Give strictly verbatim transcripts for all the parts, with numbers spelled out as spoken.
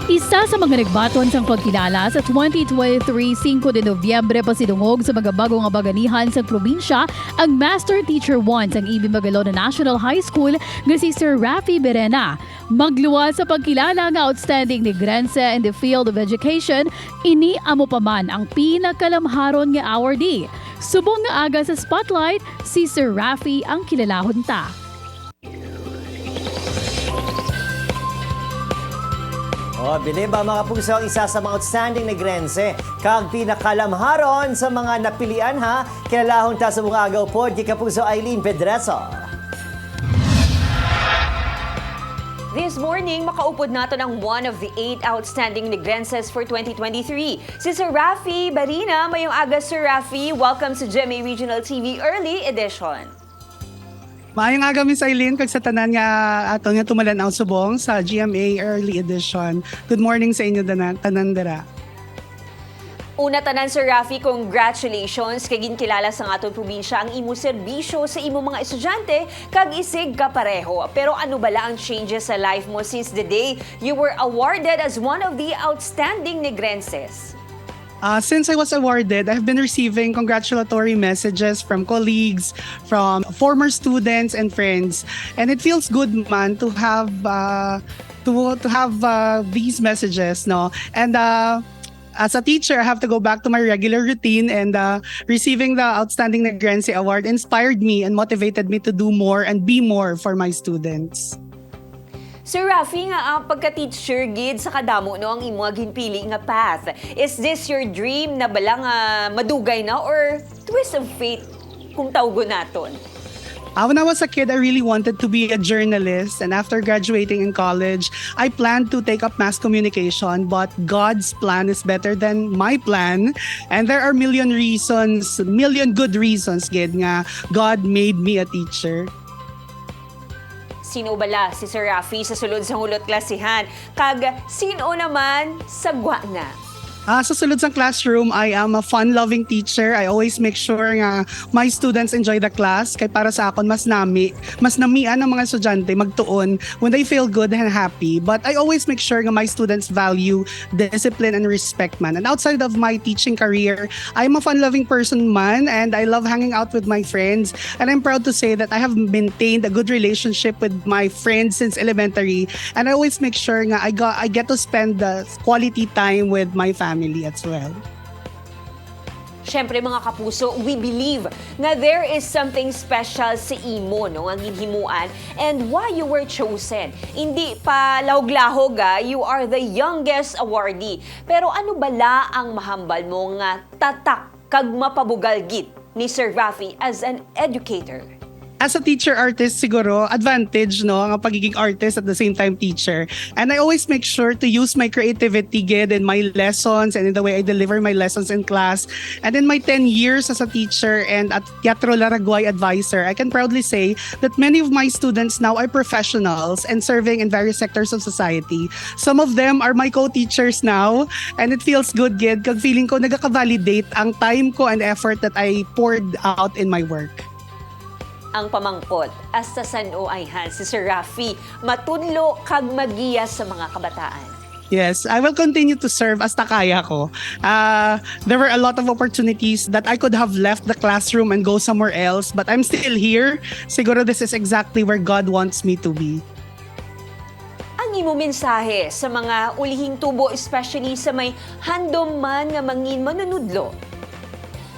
Isa sa mga nagbaton sang pagkilala sa twenty twenty-three Cinco de Noviembre pasidungog sa mga bag-o nga baganihan sang probinsya, ang Master Teacher One sang A B Magalona National High School nga si Sir Raffy Berena. Magluwas sa pagkilala nga outstanding Negrense in the field of education, ini amo pa man ang pinakalamharon nga awardee. Subong nga aga sa spotlight, si Sir Raffy ang kilalahon ta. Oh, believe ba, mga kapuso, ang isa sa mga outstanding Negrense kag pinakalamharon sa mga napilian, ha? Kilalahon ta sa mga agaw pod kay Kapuso Eileen Pedreso. This morning, makaupod naton ang one of the eight outstanding Negrenses for twenty twenty-three, si Sir Raffy Barina. Mayong aga, Sir Raffy. Welcome sa G M A Regional T V Early Edition. Maayong aga, Miss Eileen, kag sa tanan nga aton nga tumalan-aw subong sa G M A Early Edition. Good morning sa inyo tanan, tanan dira. Una tanan, Sir Raffy, congratulations kay ginkilala sa aton probinsya ang imo serbisyo sa imo mga estudyante kag isig kapareho. Pero ano bala ang changes sa life mo since the day you were awarded as one of the outstanding Negrenses? Uh, since I was awarded, I've been receiving congratulatory messages from colleagues, from former students and friends, and it feels good man to have uh, to to have uh, these messages, no? And uh, as a teacher, I have to go back to my regular routine, and uh, receiving the Outstanding Negrense Award inspired me and motivated me to do more and be more for my students. Sir Raffy, nga ang pagka-teacher gid sa kadamo, no, ang imo nga ginpili nga path. Is this your dream na bala nga madugay na or twist of fate kung tawgon naton? Uh, when I was a kid, I really wanted to be a journalist. And after graduating in college, I planned to take up mass communication. But God's plan is better than my plan. And there are million reasons, million good reasons, gid, nga God made me a teacher. Sino bala si Sir Raffy sa sulod sang hulot klasihan? Kag sino naman sa gwa na? Ah, sa sulod sang classroom, I am a fun-loving teacher. I always make sure nga my students enjoy the class. Kay para sa akon, mas nami, mas namian ang mga estudyante magtuon when they feel good and happy. But I always make sure nga my students value discipline and respect man. And outside of my teaching career, I'm a fun-loving person man, and I love hanging out with my friends. And I'm proud to say that I have maintained a good relationship with my friends since elementary. And I always make sure nga I got I get to spend the quality time with my family as well. Siyempre, mga kapuso, we believe nga there is something special sa imo, no, nga ginhimuan and why you were chosen. Hindi pa lahog-lahog, ah, you are the youngest awardee. Pero ano bala ang mahambal mo nga tatak kag mapabugal gid ni Sir Raffy as an educator? As a teacher artist, siguro advantage, no, ang pagiging artist at the same time teacher. And I always make sure to use my creativity gid in my lessons and in the way I deliver my lessons in class. And in my ten years as a teacher and at Teatro Laraguay advisor, I can proudly say that many of my students now are professionals and serving in various sectors of society. Some of them are my co-teachers now, and it feels good gid kag feeling ko nagaka-validate ang time ko and effort that I poured out in my work. Ang pamangkot, hasta san-o ayhan si Sir Raffy matudlo kag magiya sa mga kabataan? Yes, I will continue to serve hasta kaya ko. Uh, there were a lot of opportunities that I could have left the classroom and go somewhere else, but I'm still here. Siguro this is exactly where God wants me to be. Ang imo mensahe sa mga ulihing tubo, especially sa may handom man nga mangin manunudlo?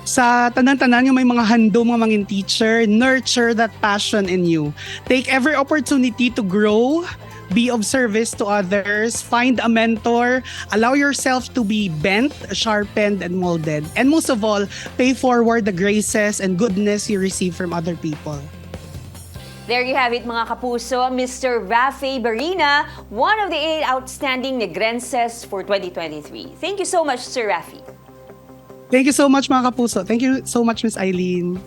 Sa tanan-tanan nga may mga handom nga mangin teacher, nurture that passion in you. Take every opportunity to grow, be of service to others, find a mentor, allow yourself to be bent, sharpened, and molded. And most of all, pay forward the graces and goodness you receive from other people. There you have it, mga kapuso, Mister Raffy Barina, one of the eight outstanding Negrenses for twenty twenty-three. Thank you so much, Sir Raffy. Thank you so much, mga kapuso. Thank you so much, Miss Eileen.